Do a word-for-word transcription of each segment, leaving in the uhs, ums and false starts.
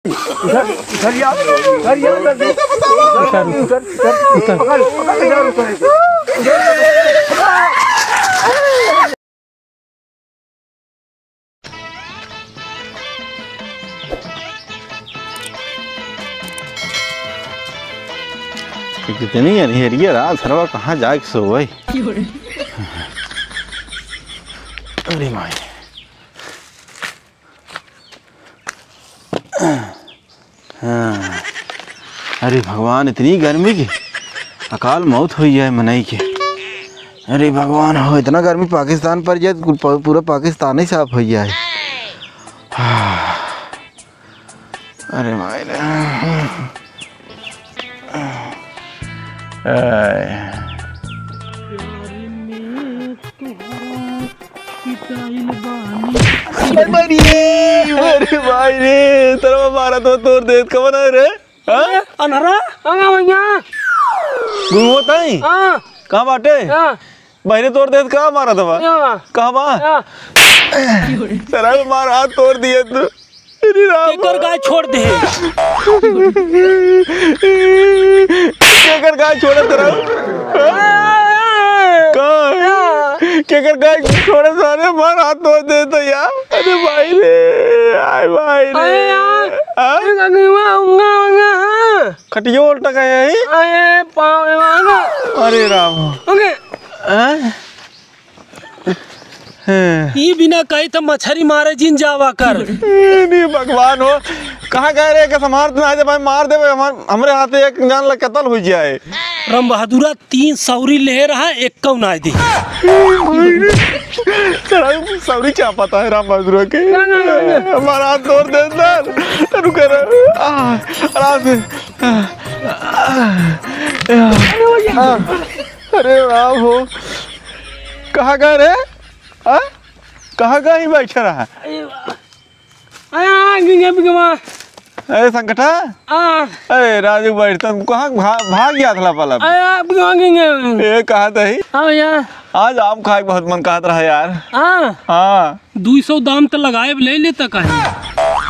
उधर, उधर जा, उधर जा, उधर जा। उधर, उधर, उधर। पकड़, पकड़, इधर उधर। कितनी अंधेरी है रात, सरवा कहाँ जाए के सोवे? अरे माई। हाँ। अरे भगवान, इतनी गर्मी की अकाल मौत हुई है मनई के। अरे भगवान हो, इतना गर्मी पाकिस्तान पर जाए तो पू-, पूरा पाकिस्तान ही साफ हो जाए। हाँ। अरे माई रे। आय। अरे माई रे, अरे भाई रे, तरवा मारा तो तोर देत कवन है रे? हाँ? अरे, अनहरा? हाँ, भैया। गुरुओ ताई? हाँ। कहाँ बाटे? हाँ। बहिरे तोर देत का मारा तवा? हाँ। कहाँ बा? हाँ। तरवा मारा तोर दिए तू। अरे राम। केकर गाय छोड़ दे? केकर गाय छोड़े तरह? का? केकर गाय छोड़े सारे मार हाथ धो दे तो यार। अरे भाई रे, आय भाई रे। अरे यार, हाँ? अरे गंगवा, उंगा, उंगा, हाँ। खटियो उल्टा का है? अरे पाँव रे, वाला। अरे राम। ओके। हाँ? हैं। ई बिना कही त मछरी मारे जिन जावा कर। ए, नहीं भगवान हो, कहाँ गए रे? के समार ना दे भाई, मार देवे हमार, हमरे हाथे एक जान ला कत्ल हो जाए। राम बहादुरा तीन सौरी ले रहा, एक कौ ना दे। साला सौरी क्या पता है राम बहादुरा के? ना, ना, ना, ना। हमारा हाथ तोड़ दे अंदर। रुक रे। आ, आराम से। आ, आ, आ, अरे राम हो, कहाँ गए रे? हाँ? कहाँ गए ही बैठे रहा? अरे वाह। अरे, आ, गिंगे बिगमा। अरे संकटा? हाँ। अरे राजू बैठ, तुम कहाँ भा-, भाग गया था पलक? अरे, आ, बिगमा गिंगे। ए, कहा था ही? हाँ भैया। आज आम खाए के बहुत मन कहत रहा यार। हाँ। हाँ। दुई सौ दाम त लगाए, ले लेता काहे?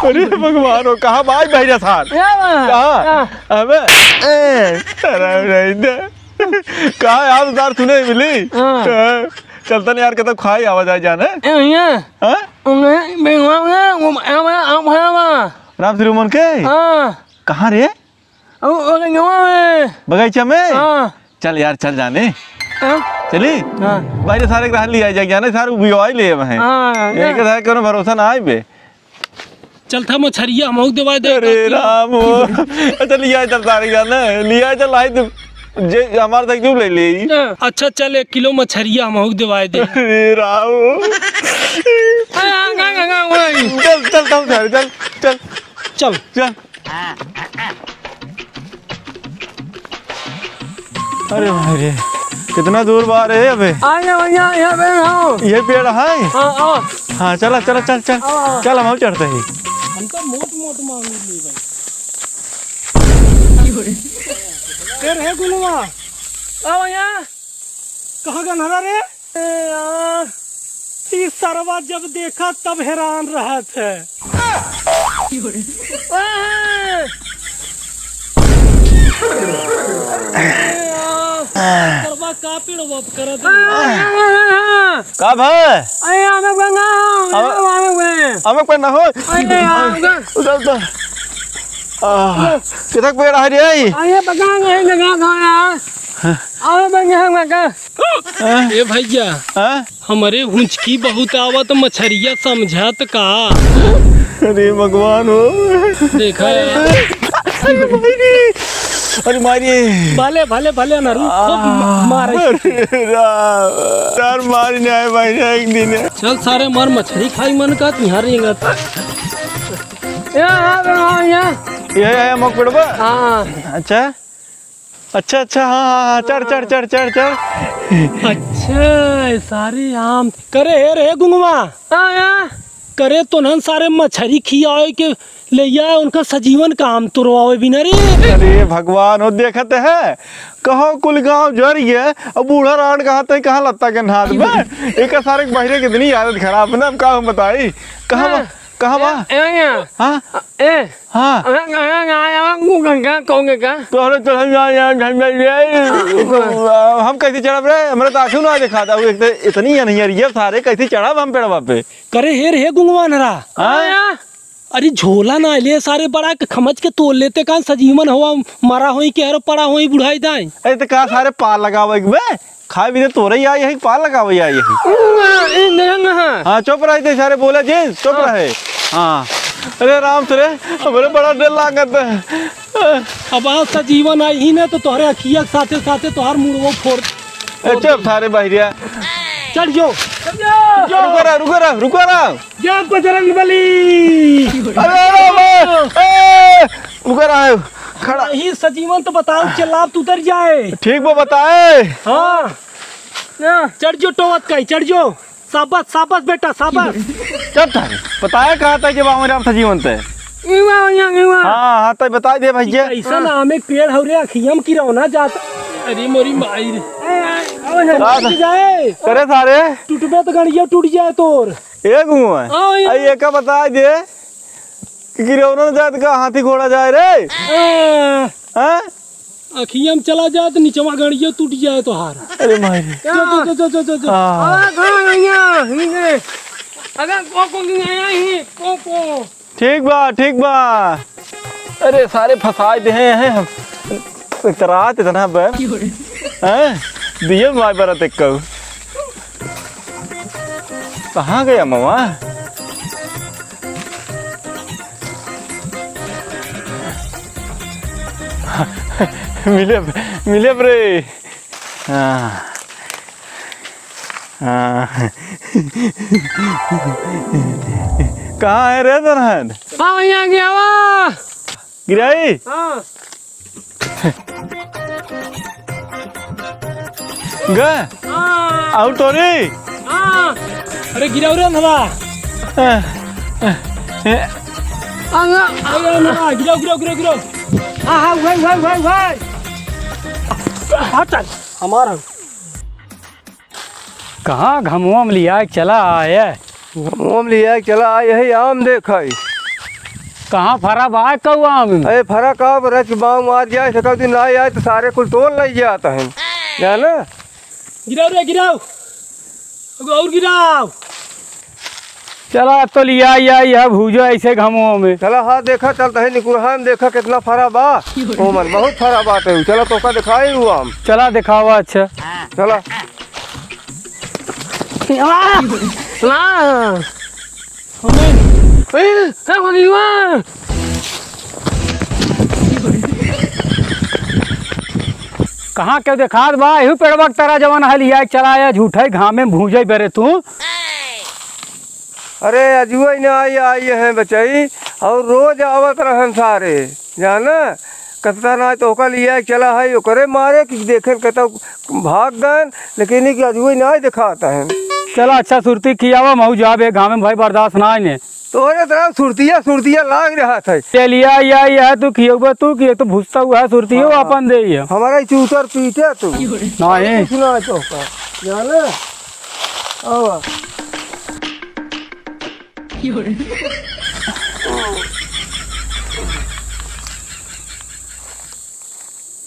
अरे भगवान हो, कहाँ भाई बहिरा सार? या बा। कहाँ? या। अबे, ए, अरे नहीं दे। कहाँ है आप उधार सुने मिली? हाँ। हाँ, चलता नहीं यार, कहता खाई आवाज आ जाना। ए, भैया। हाँ? उन्हें बेंगवा में, वो, ए, वो, ए, वो, ए, वो। राम श्री उमन के? हाँ। कहाँ रे? ओ, ओ, गाँव में। बगीचा में? हाँ। चल यार, चल जाने। हाँ। चली? हाँ। भाई रे, सारे के रहा लिया जाए, जाने सारे उबियो आई ले वहाँ। हाँ, एक ना। सारे कोनो भरोसा ना आए बे। चल था मछरिया हमहू देवाई दे अरे काकी। राम हो। अच्छा, लिया चल सारे का ना, लिया चल, लाई तो जे हमारे तक क्यों ले ले? अच्छा, चल एक किलो मछरिया हमहू देवाई दे। अरे राम हो। आ, आ, आ, आ, आ, आ। चल, चल, चल सारे, चल, चल। चल। चल। अरे भाई रे, कितना दूर बा रे अबे? आ जा भैया, यहाँ पे आओ। ये पेड़ है? हाँ, आओ। हाँ, चला, चला, चल, चल। आओ, आओ। चल, हम चढ़ते ही। हमका मोट मोट मांगू ले भाई। ए रे गुलवा, आओ यहाँ। कहाँ का नहरा रे? ए यार, ई सरवा जब देखा तब हैरान रहत है। सरवा का पेड़ वप करत है? का भा? अरे, आमे बंगा, आमे, आमे बंगा। आमे पे ना हो। अरे, आमे। उधर, उधर। आ, किधर पेड़ आ रही है? अरे, बंगा, बंगा, बंगा। आमे बंगा, बंगा। हाँ? ए भैया, हाँ? हमरे हुंचकी बहुत आवत, मछरिया समझत का? अरे भगवान हो। देखा यार। अरे मारी। अरे मारी। भले, भले, भले अनरू, खूब आ, मारे। अरे राम। यार मारी ना है भाई, एक दिन है। चल सारे मार मछरी खाई मन का, तिहार रेंगत। या, या, या, या। ये, ये, ये मकड़बा? हाँ। अच्छा। अच्छा, अच्छा, हाँ, हाँ, हाँ, चढ़, चढ़, चढ़, चढ़, चढ़। अच्छा, सारे आम। करे हे रे गुंगवा। हाँ, या। करे तोनहन सारे मछरी खियावे के ले आए, उनका सजीवन का आम तुरवावे बिना रे। अरे भगवान, वो देखत है, कहो कुल गाँव जर गए, अब बूढ़ा रांड कहाँ ते, कहाँ लत्ता के नाद में। एक सारे के बहिरे कितनी आदत खराब है ना, अब का हम बताई, कहाँ हाँ। कहाँ बा? ए, ए, ए। हाँ? ए। हाँ। अरे, अरे, अरे, अरे, तू गंगा कहोगे का? तोहरे तो हम यहाँ, यहाँ झंडा ले आए। हम कैसे चढ़ब रे? हमरा तो आँखों ना दिखाता। वो एक तो इतनी अनहियरिया सारे, कैसे चढ़ब हम पेड़वा पे? करे हेर हे गुंगवा नरा। हाँ? हाँ, यार। अरे झोला ना ले सारे, बड़ा क-, खमच के तोल लेते कान, सजीवन हवा मरा होई के हरो पड़ा होई बुढ़ाई दाई। अरे तो का सारे पार लगावे के बे? खाए भी तो तोरे ही आई है, पार लगावे आई है। हाँ, चुप रहे थे सारे, बोले जी, चुप रहे। हाँ। अरे राम से रे, हमरे बड़ा डर लागत है। अब आज सजीवन आई ही ना तो तोहरे अखिया के साथे साथे तोहार मुड़वो फोड़। ए, चुप सारे बहिरिया। चढ़ जो। रुको रहा, रुको रहा, रुको रहा। जय बजरंग बली। अरे, अरे, अरे, ए, रुको रहा है, खड़ा। ही सजीवन तो बताओ, चलाब तो उतर जाए। ठीक बा, बताए। हाँ। चढ़ जो टोवत का ही, चढ़ जो। शाबाश, शाबाश बेटा, शाबाश। चल थारे, बताए कहा था जब हमारे आप सजीवन थे। इवा, इवा, इवा। हाँ, हाँ, तो बताई दे भैया। ऐसा नाम एक पेड़ हौरे अखियम की रौना जाता। अरे मोरी माई रे। ए, ए, ए, का टूट जाए। करे सारे। टूटबे तो गड़िया टूट जाए तोर। ए गुआ, हाँ, ये। आई एका बताई दे कि गिरौना जात का हाथी घोड़ा जाए रे। हाँ। हाँ? अखिया में चला जाए तो निचवा गड़िया टूट जाए तोहार। अरे माई रे। जो, जो, जो, जो, जो, जो। हाँ। अबे कहाँ गइया? हिने। अबे को, को, को, को, को। ठीक बा, ठीक बा। अरे सारे फंसाए दे हैं हम। इतरात इतना बे। हैं? दिए माई बरत एक कहू। कहाँ गया मवा? मिले, मिले रे। हाँ। हाँ। कहाँ है रे तोरहन? हाँ, भैया, आगे आवा। गिराई? हाँ। ग? हाँ। आउर तोरी? हाँ। अरे गिराओ रे नवा। अ, अ, अ। अरे नवा, गिराओ, गिराओ, गिराओ, गिराओ। हाँ, हाँ, वही, वही, वही, वही। हाँ, चल, हमारा। कहाँ घमवा में लिया के चला आए? घमवा में लिया के चला आए, यही आम देखाई। कहाँ फरा बा कऊ आम? अरे फरा का बा, रच बाम मार जाए, सकल दिन ना आए तो सारे कुल तोड़ लई जात हैं, जाना? गिराओ रे, गिराओ। एगो और गिराओ। चला, अब तो लिया, या, यह भूजो ऐसे घमों में। चला, हाँ, देखा, चलता है, निकुरहा में देखा, कितना फरा बा। ओमन, बहुत फरा बाटे। चला, तोका दिखाई हुआ हम। चला, दिखावा, अच्छा। चला। ला। ए, ए, भगवान। कहाँ के देखात बा? एहू पेड़वा के तरा जवन है, लिया के चला आया, झूठे घामे में भूंजे बेरे तू। अरे, अजुए ना आई, आई हैं बचई, और रोज आवत रहन सारे, जाना, कतता ना तो ओका लिया के चला है, ओकरे मारे कि देखेन कतौ भाग गन, लेकिन ई कि अजुए ना देखात हैं। चला, अच्छा सुरती खियावा, महू जाबे, घामे में भाई बर्दाश्त ना आइने। तोहरे तरह सुरतिया, सुरतिया लाग रहा था। चलिया, या, या, तू खियौबा तू कि एक तो भुसता हुआ है, सुरतियो हाँ। अपन दे ये। हमारा ही चूतर पीटे तू। नहीं। कुछ ना तो का। जाना? आवा।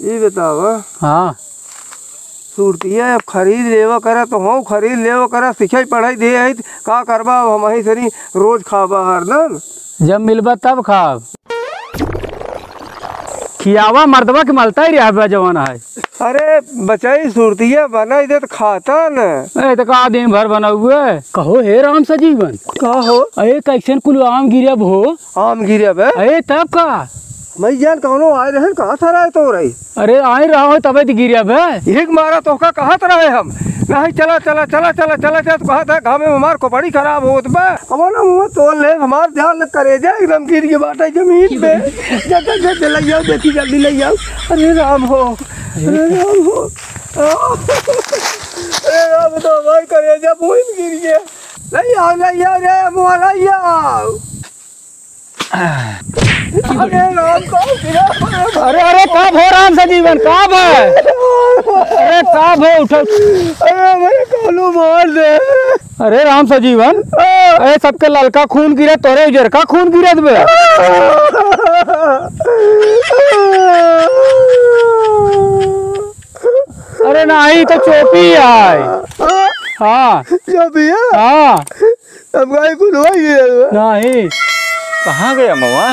ई बतावा। हाँ। सुरतिया अब खरीद लेवा करा तो हूँ खरीद लेवा करा, सिखाई पढ़ाई दे आई, का करबा अब हमही सरी रोज खाबा हरदम। जब मिलबा तब खाब। खियावा मर्दवा के मलता ही रहा बा जवान है। अरे बचाई सुरतिया बनाई दे तो खाता न। ए, तो का दिन भर बनाउए? कहो हे राम सजीवन। का हो? अरे कैसन कुल आम गिरब हो? आम गिरब है? अरे तब का? मैं जान कौनो आए रहन, कहाँ था रहे तो रही? अरे आए रहा हो तबे तो गिरब है। एक मारा तोहका कहत रहे हम। नहीं चला, चला, चला, चला, चला, चला, तो कहत है घामे में हमार खोपड़ी खराब होत बा। हमारा मुँह तोड़ ले, हमार ध्यान न करे जा, एकदम गिर के बाटे जमीन पे। जा, जा, जा, जा, ले आओ, देखी जल्दी ले आओ। अरे राम हो, अरे राम हो। अरे राम तो हमार करेजा भूमि गिर गया। ले आओ, ले आओ रे, मुआ ले आओ। अरे राम, का गिरा? अरे, अरे, का भो राम सजीवन, का भो? अरे, का भो उठल? अरे, भाई, कालू मार दे। अरे राम सजीवन, अरे सबके ललका खून गिरे, तोरे उजरका खून गिरत बे। अरे नाही, तो चोपी आय। हाँ। चोपी है? हाँ। अब गाय कुल हो गया। नाही। कहाँ गया मवा?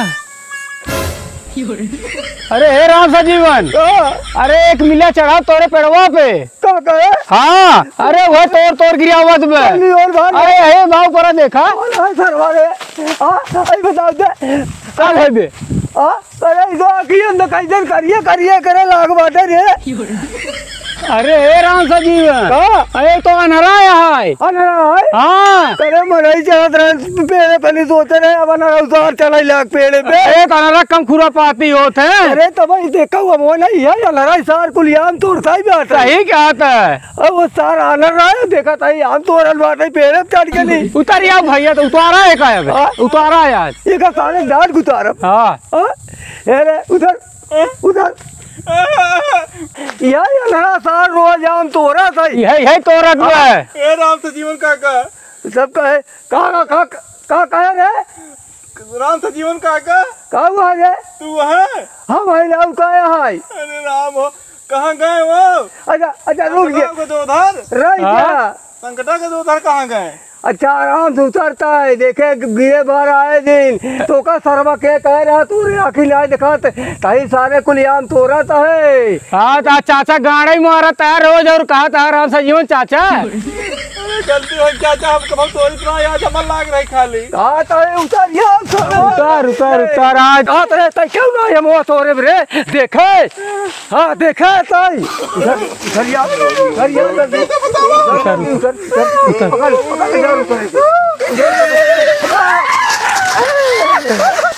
अरे हे राम सजीवन, हाँ। अरे एक मिला चढ़ा तोरे पेड़वा पे। का कहे? हाँ, अरे वह तोर तोर गिरावत बे। पहली और बार अरे हे बाऊ परा देखा। कौन है सरवा रे? हाँ, अरे बताओ दे। का भाई बे? हाँ, अरे इधर आखिर अंदर कई दिन करिए करिए करे लाग बाटे रे। अरे हे राम सजीवन। हाँ। अरे तो अनहरा है। अनहरा है? हाँ। अरे मरई चढ़त रहे पेड़े पे, नहीं सोचे रहे अब अनहरा उतार चढ़ाई लाग पेड़े पे। अरे तो अनहरा कम खुरापाती होत है। अरे तब ही देखा हुआ वो नहीं है, अनहरा सार कुल आम तोड़ता ही बात है। सही कहत है। अब वो सार अनहरा है, देखा था ये आम तोड़ल बाटे पेड़े पे चढ़ के नहीं। उतार यार भैया, तो उतारा है का अब? हाँ। उतारा यार। ये का सारे डांट उतारब। हाँ। हाँ? अरे उधर उधर। यह अनहरा सार रोज आम तोरत है। यही, यही तोरत बा। ए राम सजीवन काका। सब कहे, का, का, का, का कहे रे? राम सजीवन काका। का हुआ रे? तू है? हम है ना, का है? अरे राम हो, कहाँ गए वो? अच्छा, अच्छा, रुक जा। संकटा के जो उधार। रह हाँ? जा। संकटा के जो उधार कहाँ गए? अच्छा, आराम से उतरता है, देखे गिरे बार आए दिन, तो का सरवा के कह रहा तू रे, आखिर नहीं दिखात, तही सारे कुल आम तोरत है। हाँ, तो चाचा गाड़े ही मारत है रोज और कहत है राम सजीवन चाचा। अरे गलती हो चाचा, हम कब तोरी इतना याद हमर लाग रही खाली। हाँ, तो ये उतर, ये उतर। उतर, उतर, उतर आज। कहत रहे, तै क्यों ना हम वो तोरे रे, देखे। हाँ, देखा है ताई। उधर, उधर या, उधर या, उधर या। उधर, उधर, उधर। पकड़, पकड़, इधर उधर।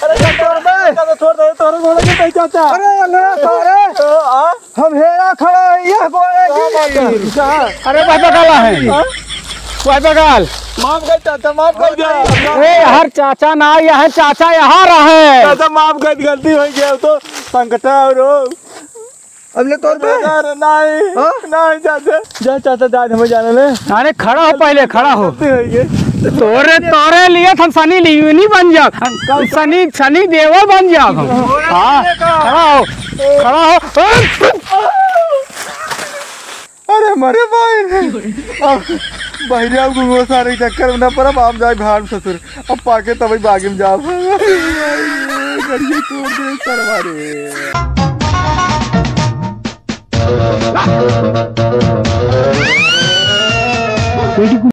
अरे, छोड़ दे, छोड़ दे, छोड़ दे, छोड़ दे, चाचा। अरे, अल्लाह, सारे। तो, आ? हम हेरा खड़ा है, यह बोले की। अरे, भाई, पकड़ ला है। हाँ? भाई, पकड़। माफ कर, चाचा, माफ कर दे। ए, हर चाचा ना, यह चाचा यहाँ रहे। चाचा, माफ कर, गलती हो गया, तो संकटा और अब ले तोर बे। अरे नहीं, हाँ? नहीं चाचा। जा चाचा, जा, हमें जाने ले। अरे खड़ा हो पहले, खड़ा हो। गलती हो गई। तोरे, तोरे लिए हम सनी लियोनी बन जाब। हम सनी, सनी देओल बन जाब हम। हाँ, खड़ा हो, खड़ा हो। अरे मरे भाई। अब बहिरिया गुंगो सारे चक्कर में ना पड़ब, हम जाए भाड़ ससुर। अब पाके तबई बागी में जाब। गड़िया तोड़ दे सरवा रे।